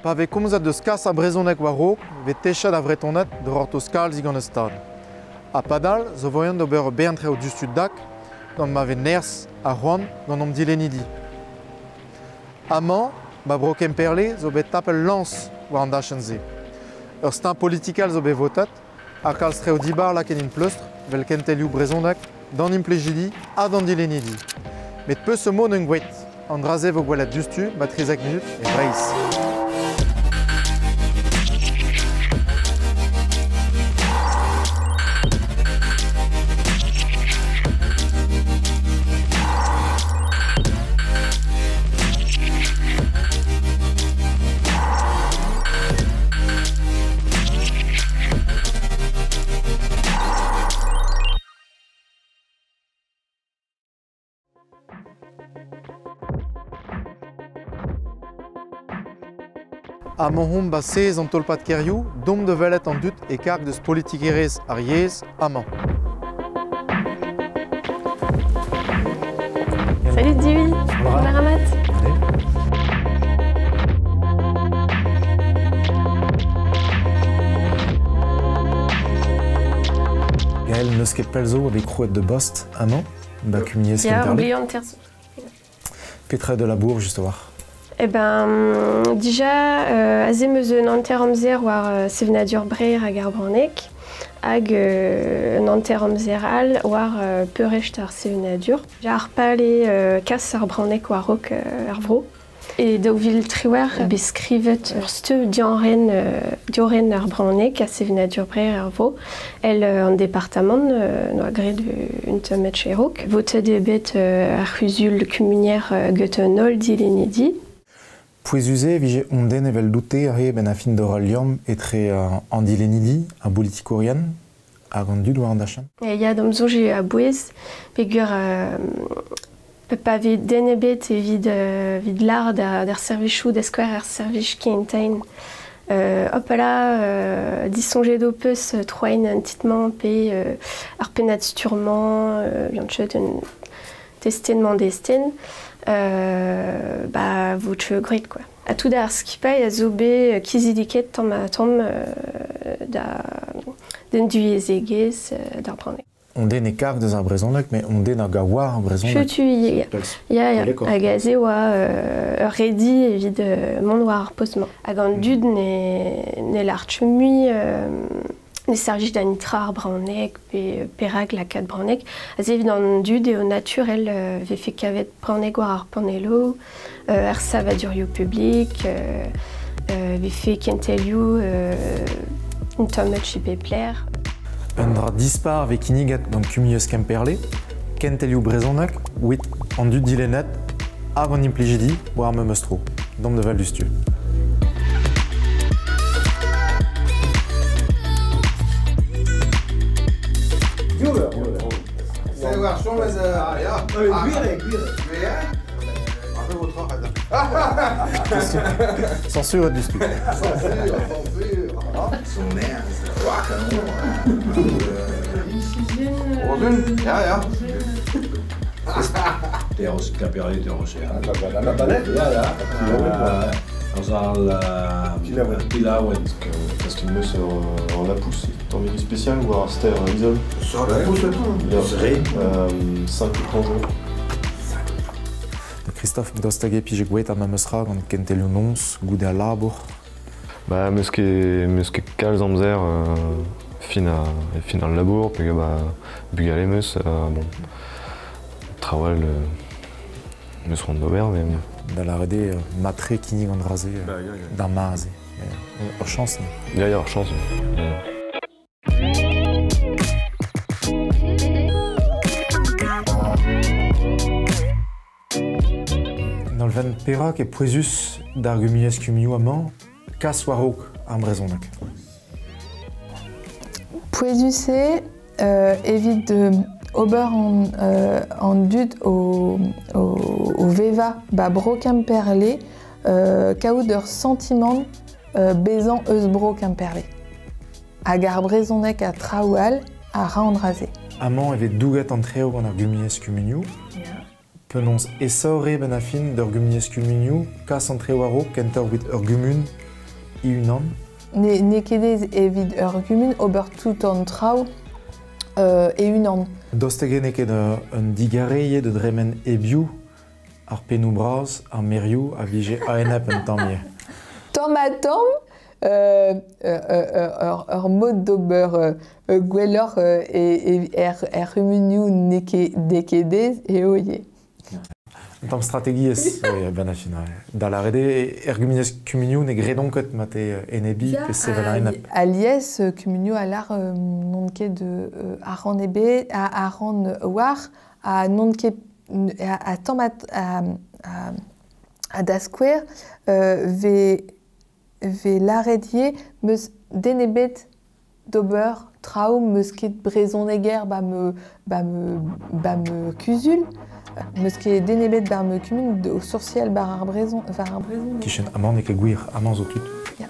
Pa vez komzet deus kas ar brezhoneg war-raok 'vez techet ar Vretoned da c'hortoz kalz gant ar Stad. Ha padal zo voian d'ober ur bern traoù diouzhtu dak gant ma vez nerzh ha c'hoant gant hom dilennidi. Amañ, ba bro Kemperle zo bet tapet lañs war an dachenn-se. Ur steuñv politikel zo bet votet ha kalz traoù dibar lakaet en pleustr 'vel kentelioù brezhoneg d'an implijidi ha d'an dilennidi. Met peseurt mod en gwelet? An dra-se vo gwelet diouzhtu 'ba 13 munut e Breizh. Amañ omp ba sez an tolpad-kêrioù, domp da welet an dud e karg deus politikerezh ar yezh amañ. Salut Divi, Ramat. Gaël, n'eus ket pell zo bet krouet de bost amañ, ba kumuniezh Ya, Kemperle. oubliant terz. Petra de labour just a-walc'h? Eh ben, dija, aze 'm eus un hanter-amzer war sevenadur Breizh hag ar Bronneg, hag un hanter-amzer all war peurrest ar sevenadur. Ar pal eo kas ar Bronneg war-raok ar vro. E 2018 bet skrivet ur steuñv diorren ar Bronneg ha sevenadur Breizh ar vro, el an departamant noa graet un tamm etcherok. Votet eo bet ar c'huzul kumunier get un holl dilennidi. Pouezus eo e vije hon den evel doute ar re ben a fin d'ur liamm etre an dilennidi, ar bolitikourien, hag an dud war an dachenn. E ya d'am soñj eo a-bouez, peogwir pa vez den ebet evit lâr d'ar servijoù da skouer ar servij kentain. Hop là, disoñjet ho peus troain un titmañ pe ar pennad sturmañ, bianchot un testenn-mañ destenn, ba vo teu graet quoi. Ha tout ar skipailh a zo bet kizidiket tamm ha tamm da den duezegezh d'ar bronneg. On den e karg deus ar brezhoneg, met on den hag a oar ar brezhoneg. Setu ya. Ya, ya. Hag aze oa ur redi evit mont war ar post-mañ. Hag an dud ne lârt mui ne servij da nitra ar bronneg pe perak lakaat bronneg. Aze evit an dud eo naturel vefe kavet bronneg war ar panello, ar savadurioù publik, vefe kentelioù un tamm pepler. Un dra dispar vez kinniget gant kumuniezh Kemperle, kentelioù brezhoneg wit an dud dilennet hag an implijidi war ar memes tro, dont da vel dustu. Censure dustu. Ja, ja. Quimperlé, Océan. La palette? Ja, ja. Dans al Pilawen. Parce qu'il meus ur lapous tamm spécial ou ar ster isol. Sur la pousse 5 plongeons. Christophe, daoust hag e pije gwelet ar memes ra gant kentelioù noz, goude al labour. Ba, meus ket kalz amzer fin al labour, pe ba bugale meus, bon, trawal meus c'hoant d'ober, mais... Da lâret eo matre kinnig an dra-se, d'ar mare-se. Ur chañs, ne? Ya, ya, ur chañs. Nolwenn perak e pouezus d'ar gumuniezh kumunioù amañ, kas war-raok ar brezhoneg. Pouezus eo evit ober an dud o veva ba bro Kemperle kaout ur sentiment bezañ eus bro Kemperle. Hag ar brezhoneg a traoù all a ra an dra-se. Amañ e vez douget an treo gant ar gumuniezh kumunioù. Penaos esore ben a fin d'ur gumuniezh kumunioù, kas an treo war-raok kentoc'h evit ur gumun i-unan? Ne ket evit ur gumun ober tout an traoù e-unan. Dostege n'eo ket un digareye de dremen ebioù ar pennoù bras, ar merioù a vije a-enep un tamm ivez. Tamm ha tamm, ur mod d'ober gwelloc'h er c'humunioù n'eo ket ez eo ivez. Un tamm strategiezh, ben a fin. Da lâret eo, er gumuniezh kumunioù ne gredont ket ma te enebi pe sevel a-enep. Alies kumunioù a lar n'on ket ar ran ebet, ar ran war, ha n'on ket a tamm a da skouer ve lâret ivez meus den ebet d'ober traoù meus ket brezhoneger ba me kuzul. Meus ket den ebet bar me kumun o sourcial bar ar brezhon war ar brezhon. Kichen amañ n'eo ket gwir, amañ zo tud. Ya.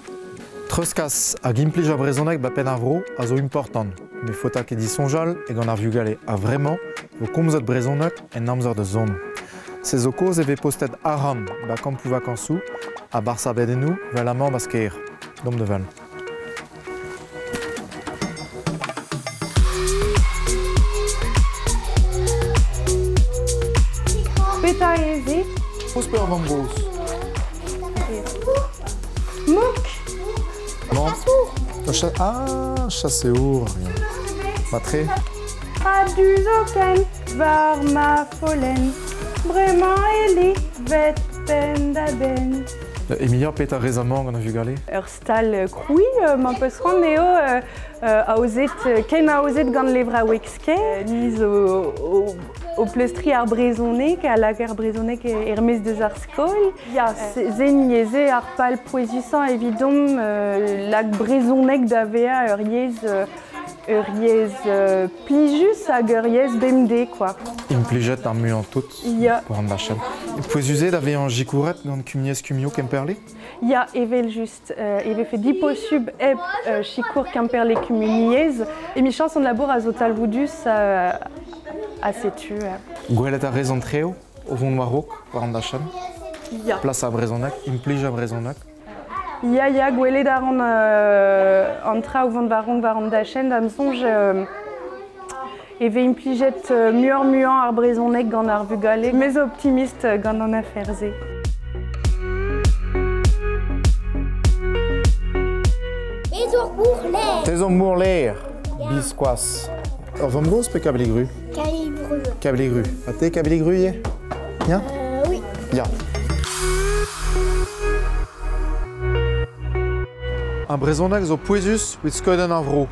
Treuzkas hag implij ar brezhoneg ba penn ar vro a zo important. Ne faota ket disoñjal e gant ar vugale a vremañ vo komzet brezhoneg en amzer da zont. Se zo kaoz e vez postet arc'hant ba kampoù vakañsoù ha barzh ar bedennoù vel amañ ba Skaer. Domp da vel. Petra eo se? Ouzh pe ur vamm-gozh? Mouk! Non. Ah, chaseour. Matre. A du zoken war ma follen. Bremañ e livet penn da benn. Emilia, petra rez amañ gant ar vugale? Ur stal kroui, ma peus c'hoant eo aozet, ken aozet gant levraoueg Skaer. Ni zo o pleustri ar brezhoneg, a lak ar brezhoneg er-maez deus ar skol. Ya, se nieze ar pal pouezusañ evidomp lak brezhoneg da vezañ ur yezh plijus hag ur yezh bemdez, quoi. Implijet ar muiañ tout Ya. pour an dachenn. Pouezuzet da vezañ jikouret gant kumuniezh kumunioù Kemperle? Ya, evel just, e vefe diposub hep sikour Kemperle kumuniezh. Emichañs an labour a zo talvoudus a setu. Gwelet ar rez an treo, o vont war-raok war an dachenn? Ya. Plas ar brezhoneg, implij ar brezhoneg? Ya, ya, gwelet ar an traoù vont war-raok war an dachenn, da'm soñj e vez implijet muioc'h-muiañ ar brezhoneg gant ar vugale. Me zo optimist gant an afer-se. Te zo mourler, biskoazh. Ur vamm-gozh pe kabeligru? Kabeligru. Kabeligru. Ha te kabeligru ivez? Ya? Oui. Ya. Un brezhoneg zo pouezus evit skeudenn ar vro.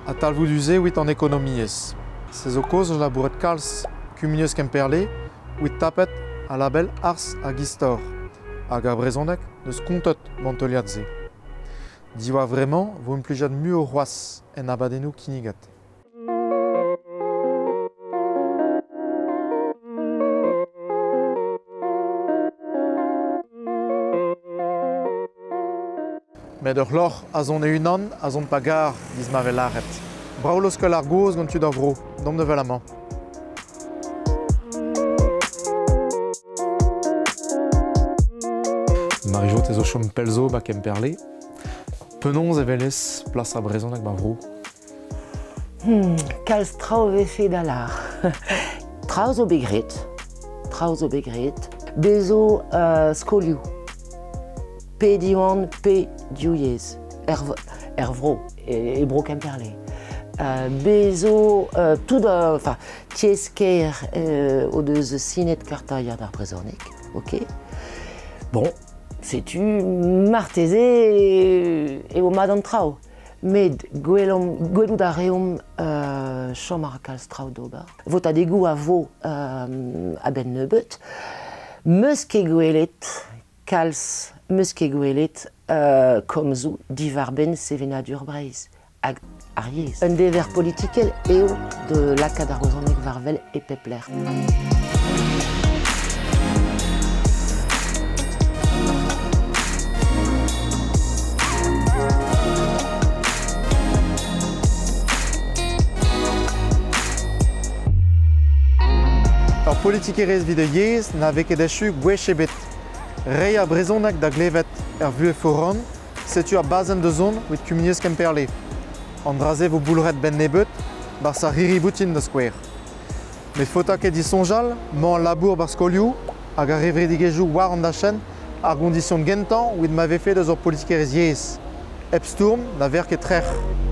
Ha talvoudus eo evit an ekonomiezh. Se zo kaoz eus labouret kalz kumuniezh Kemperle evit tapet a label Arz hag Istor. Hag ar brezhoneg n'eus kontet manteuliad-se. Diwar vremañ vo implijet muioc'h c'hoazh en abadennoù kinniget. Met ur c'hloc'h a zon e-unan a zon pa gar giz ma vez lâret. Brav laoskel ar gozh gant tud ar vro, domp da vel amañ. Marie-Jo, te zo chom pell zo ba Kemperle. Penaos e welez plas ar brezhoneg ba vro? Kalz traoù vefe da lâr. Traoù zo bet graet. Traoù zo bet graet. Bez zo skolioù. Pe Diwan, pe div yezh. Er vro, e bro Kemperle. Bez zo tout, enfin, tiez-kêr o deus sinet kartailhad ar brezhoneg, ok. Bon, setu marteze eo mat an traoù. Met gwelout a reomp chom ar kalz traoù d'ober. Votadegoù a vo a-benn nebeut. Meus ket gwelet kalz, meus ket gwelet komzoù diwar-benn sevenadur Breizh hag ar yezh. Un dever politikel eo de lakaat ar brezhoneg war-wel e pep lec'h. Ur politikerezh evit ar yezh na vez ket echu gwech ebet. Reiñ ar brezhoneg da glevet er vuhez foran, Setu ar bazenn da zont evit kumuniezh Kemperle. An dra-se vo boulc'het 'benn nebeut, 'barzh ar c'hirri-boutin da skouer. Met faota ket disoñjal, 'mañ al labour 'barzh skolioù hag ar c'hevredigezhioù war an dachenn ar gondision gentañ evit ma vefe deus ur politikerezh yezh. Hep stourm na ver ket trec'h.